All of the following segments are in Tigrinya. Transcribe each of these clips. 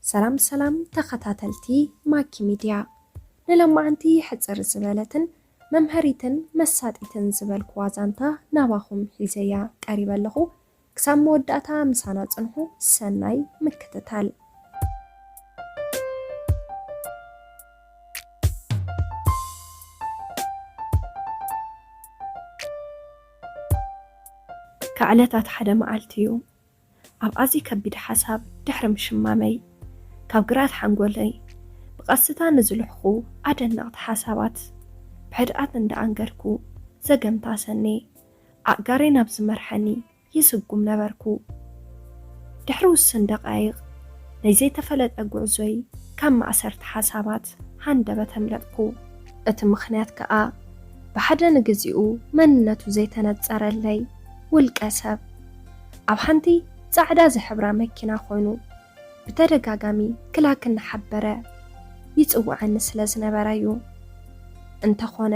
ሰላም ሰላም ተኸታተልቲ ማኪ ሚድያ፣ ንሎማዓንቲ ሕጽር ዝበለትን መምሃሪትን መሳጢትን ዝበልኩዋ ዛንታ ናባኹም ሒዘያ ቀሪበ ኣለኹ። ክሳብ መወዳእታ ምሳና ጽንሑ። ሰናይ ምክትታል። ካብ ዕለታት ሓደ መዓልቲ እዩ። ኣብ ኣዝዩ ከቢድ ሓሳብ ድሕሪ ምሽማመይ፣ ካብ ግራት ሓንጎለይ ብቐስታ ንዝልሕኹ ኣደነቕቲ ሓሳባት ብሕድኣት እንዳኣንገድኩ ዘገምታ ሰኔ ኣእጋረይ ናብ ዝመርሐኒ ይስጉም ነበርኩ። ድሕሪ ውሱን ደቃይቕ ናይ ዘይተፈለጠ ጉዕዞይ ካብ ማእሰርቲ ሓሳባት ሃንደበት ኣምለጥኩ። እቲ ምኽንያት ከኣ ብሓደ ንግዚኡ መንነቱ ዘይተነጸረለይ ውልቀ ሰብ ኣብ ሓንቲ ጻዕዳ ዝሕብራ መኪና ኮይኑ ብተደጋጋሚ ክላክ እናሓበረ ይጽውዓኒ ስለ ዝነበረ እዩ። እንተኾነ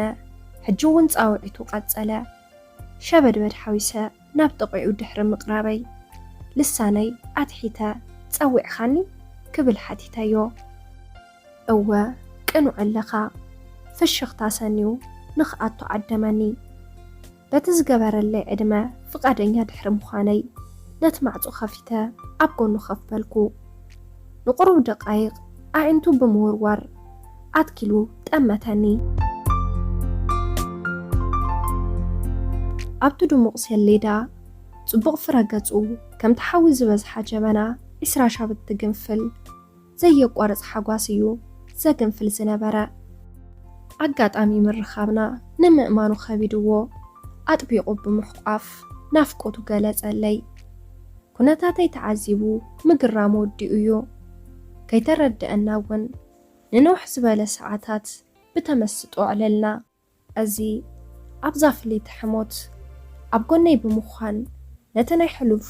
ሕጂ እውን ጻውዒቱ ቀጸለ። ሸበድበድ ሓዊሰ ናብ ጥቕኡ ድሕሪ ምቕራበይ፣ ልሳነይ ኣትሒተ፣ "ጸዊዕኻኒ?" ክብል ሓቲተዮ። "እወ፣ ቅኑዕ ኣለኻ።" ፍሽኽታ ሰንዩ ንኽኣቱ ዓደመኒ። በቲ ዝገበረለይ ዕድመ ፍቓደኛ ድሕሪ ምዃነይ፣ ነቲ ማዕጾ ከፊተ ኣብ ጎኑ ኮፍ በልኩ። ንቑሩብ ደቃይቕ ኣዒንቱ ብምውርዋር ኣትኪሉ ጠመተኒ። ኣብቲ ድሙቕ ሰሌዳ ጽቡቕ ፍረ ገጹ፣ ከምቲ ሓዊ ዝበዝሓ ጀበና፣ ዒስራ ሻብ እትግንፍል፣ ዘየቋርጽ ሓጓስ እዩ ዘግንፍል ዝነበረ። ኣጋጣሚ ምርኻብና ንምእማኑ ከቢድዎ፣ ኣጥቢቑ ብምሕቋፍ ናፍቆቱ ገለጸለይ። ኩነታተይ ተዓዚቡ ምግራም ወዲኡ እዩ። ከይተረድአና እውን ንንውሕ ዝበለ ሰዓታት ብተመስጦ ኣዕለልና። እዚ ኣብዛ ፍልይቲ ሕሞት ኣብ ጎነይ ብምዃን ነቲ ናይ ሕሉፍ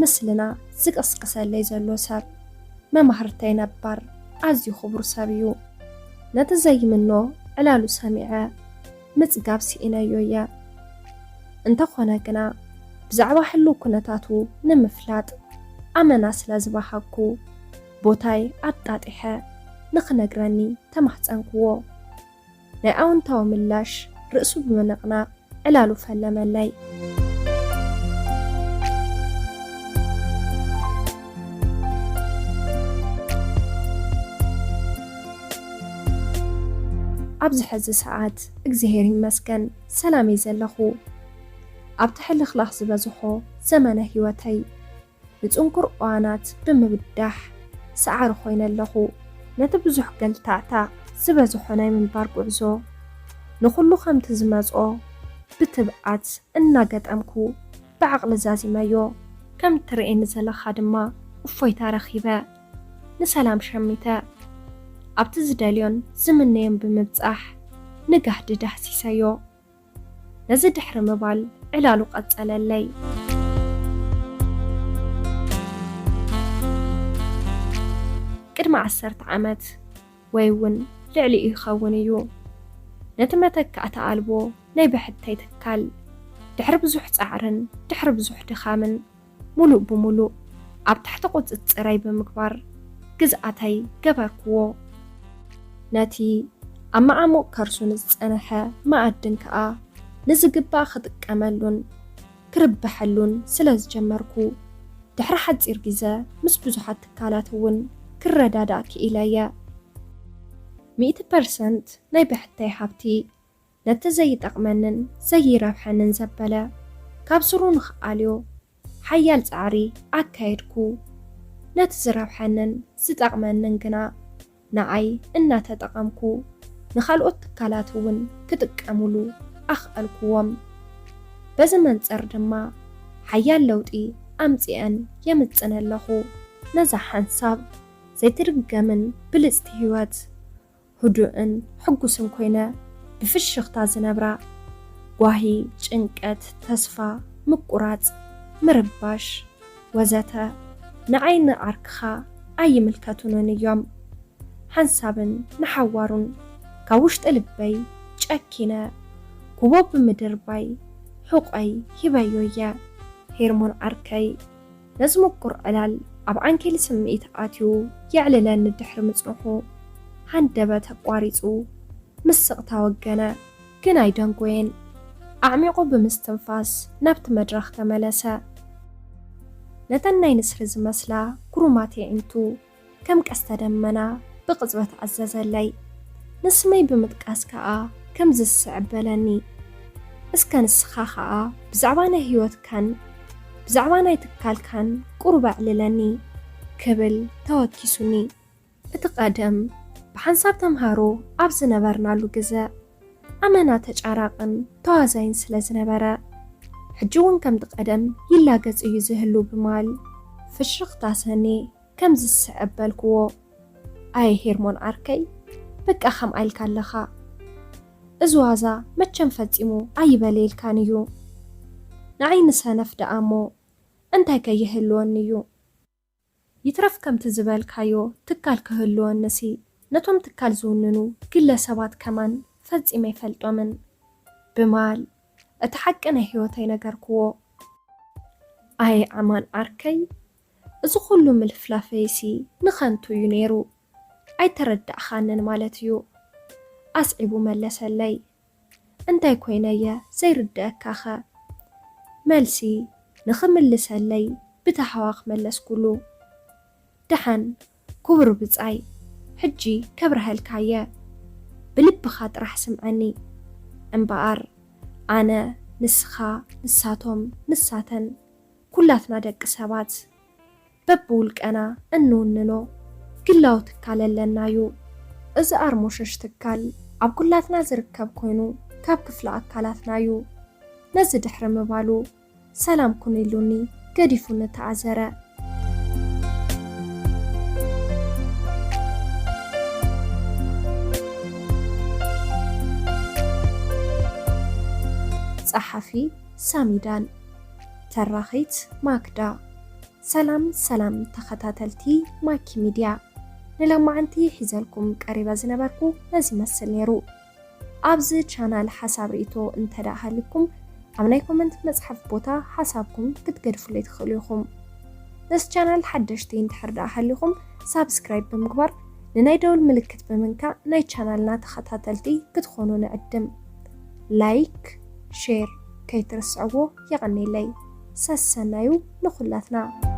ምስልና ዝቕስቅሰለይ ዘሎ ሰብ፣ መማህርተይ ነባር ኣዝዩ ክቡር ሰብ እዩ። ነቲ ዘይምኖ ዕላሉ ሰሚዐ ምጽጋብ ስኢነዮ እየ። እንተኾነ ግና ብዛዕባ ህሉው ኩነታቱ ንምፍላጥ ኣመና ስለ ዝበሃግኩ፣ ቦታይ ኣጣጢሐ ንኽነግረኒ ተማሕጸንክዎ። ናይ ኣወንታዊ ምላሽ ርእሱ ብምንቕናቕ ዕላሉ ፈለመለይ። ኣብዚ ሕዚ ሰዓት እግዚኣብሔር ይመስገን ሰላም እየ ዘለኹ። ኣብቲ ሕልኽላኽ ዝበዝሖ ዘመነ ህይወተይ፣ ንጽንኩር እዋናት ብምብዳሕ ሰዓሪ ኮይነ ኣለኹ። ነቲ ብዙሕ ገልታዕታዕ ዝበዝሖ ናይ ምንባር ጉዕዞ፣ ንኹሉ ከምቲ ዝመጾ ብትብዓት እናገጠምኩ ብዓቕሊ ዛዚመዮ። ከም ትርእየኒ ዘለኻ ድማ እፎይታ ረኺበ፣ ንሰላም ሸሚተ፣ ኣብቲ ዝደልዮን ዝምነዮን ብምብጻሕ ንጋህዲ ዳህሲሰዮ። ነዚ ድሕሪ ምባል ዕላሉ ቀጸለለይ። ቅድሚ ዓሰርተ ዓመት ወይ እውን ልዕሊኡ ይኸውን እዩ፣ ነቲ መተካእታ ኣልቦ ናይ ብሕተይ ትካል ድሕሪ ብዙሕ ጻዕርን ድሕሪ ብዙሕ ድኻምን፣ ሙሉእ ብሙሉእ ኣብ ትሕቲ ቁጽጽረይ ብምግባር ግዝኣተይ ገበርክዎ። ነቲ ኣብ መዓሙቕ ከርሱ ንዝጸንሐ መኣድን ከኣ ንዝግባእ ክጥቀመሉን ክርብሐሉን ስለ ዝጀመርኩ፣ ድሕሪ ሓጺር ግዜ ምስ ብዙሓት ትካላት እውን ክረዳዳእ ክኢለ እየ። ሚእቲ ፐርሰንት ናይ ብሕተይ ሃብቲ ነቲ ዘይጠቕመንን ዘይረብሐንን ዘበለ፣ ካብ ስሩ ንኽኣልዮ ሓያል ጻዕሪ ኣካየድኩ። ነቲ ዝረብሐንን ዝጠቕመንን ግና ንዓይ እናተጠቐምኩ፣ ንኻልኦት ትካላት እውን ክጥቀሙሉ ኣኽኣልኩዎም። በዚ መንጽር ድማ ሓያል ለውጢ ኣምጺኤን የምጽእን ኣለኹ። ነዛ ሓንሳብ ዘይትድገምን ብልጽቲ ህይወት፣ ህዱእን ሕጉስን ኮይነ ብፍሽኽታ ዝነብራ፣ ጓሂ፣ ጭንቀት፣ ተስፋ ምቁራጽ፣ ምርባሽ ወዘተ ንዓይ ንዓርክኻ ኣይምልከቱንን እዮም። ሓንሳብን ንሓዋሩን ካብ ውሽጢ ልበይ ጨኪነ፣ ኩቦ ብምድርባይ ሕቖይ ሂበዮ እየ። ሄርሞን ዓርከይ፣ ነዚ ምቁር ዕላል ኣብ ዓንኬል ስምዒት ኣትዩ የዕልለኒ ድሕሪ ምጽንሑ፣ ሃንደበት ኣቋሪጹ ምስ ስቕታ ወገነ። ግን ኣይደንጎየን። ኣዕሚቑ ብምስትንፋስ ናብቲ መድረኽ ተመለሰ። ነተን ናይ ንስሪ ዝመስላ ጉሩማት የዒንቱ ከም ቀስተ ደመና ብቕጽበት ኣዘዘለይ። ንስመይ ብምጥቃስ ከኣ ከምዚ ዝስዕብ በለኒ። እስከ ንስኻ ከኣ ብዛዕባ ናይ ህይወትካን ብዛዕባ ናይ ትካልካን ቁሩብ ኣዕልለኒ ክብል ተወኪሱኒ። እቲ ቀደም ብሓንሳብ ተምሃሮ ኣብ ዝነበርናሉ ግዘ ኣመና ተጫራቕን ተዋዛይን ስለ ዝነበረ፣ ሕጂ እውን ከምቲ ቀደም ይላገጽ እዩ ዝህሉ ብማል ፍሽኽታ ሰኔ ከም ዝስዕብ በልክዎ። ኣየ ሄርሞን ዓርከይ፣ በቃ ከምኣ ኢልካ ኣለኻ። እዚ ዋዛ መቸም ፈጺሙ ኣይበለየልካን እዩ። ንዓይ ንሰነፍ ደኣ እሞ እንታይ ከይህልወኒ እዩ? ይትረፍ ከምቲ ዝበልካዮ ትካል ክህልወንሲ፣ ነቶም ትካል ዝውንኑ ግለ ሰባት ከማን ፈጺመ ኣይፈልጦምን። ብማል እቲ ሓቂ ናይ ህይወተይ ነገርክዎ። ኣየ ኣማን ዓርከይ፣ እዚ ኩሉ ምልፍላፈይሲ ንኸንቱ እዩ ነይሩ። ኣይተረዳእኻንን ማለት እዩ። ኣስዒቡ መለሰለይ። እንታይ ኮይነየ ዘይርድኣካኸ? መልሲ ንኽምልሰለይ ብታህዋኽ መለስኩሉ። ደሓን ክቡር ብጻይ፣ ሕጂ ከብርሀልካየ። ብልብኻ ጥራሕ ስምዐኒ። እምበኣር ኣነ፣ ንስኻ፣ ንሳቶም፣ ንሳተን፣ ኩላትና ደቂ ሰባት በብውልቀና እንውንኖ ግላዊ ትካል ኣለና እዩ። እዚ ኣርሞሸሽ ትካል ኣብ ኩላትና ዝርከብ ኮይኑ ካብ ክፍለ ኣካላትና እዩ። ነዚ ድሕሪ ምባሉ ሰላም ኩን ኢሉኒ ገዲፉኒ ተኣዘረ። ጸሓፊ ሳሚዳን፣ ተራኺት ማክዳ። ሰላም ሰላም ተኸታተልቲ ማኪ ሚድያ፣ ንሎማዓንቲ ሒዘልኩም ቀሪበ ዝነበርኩ ነዚ ይመስል ነይሩ። ኣብዚ ቻናል ሓሳብ ርእይቶ እንተ ደኣ ሃልኩም ኣብ ናይ ኮመንት መጽሓፍ ቦታ ሓሳብኩም ክትገድፉለይ ትኽእሉ ኢኹም። ነዚ ቻናል ሓደሽቲ እንድሕር ደኣ ሃሊኹም ሳብስክራይብ ብምግባር ንናይ ደውል ምልክት ብምንካእ ናይ ቻናልና ተኸታተልቲ ክትኾኑ ንዕድም። ላይክ፣ ሼር ከይትርስዕዎ። የቐኔለይ። ሰሰናዩ ንኹላትና።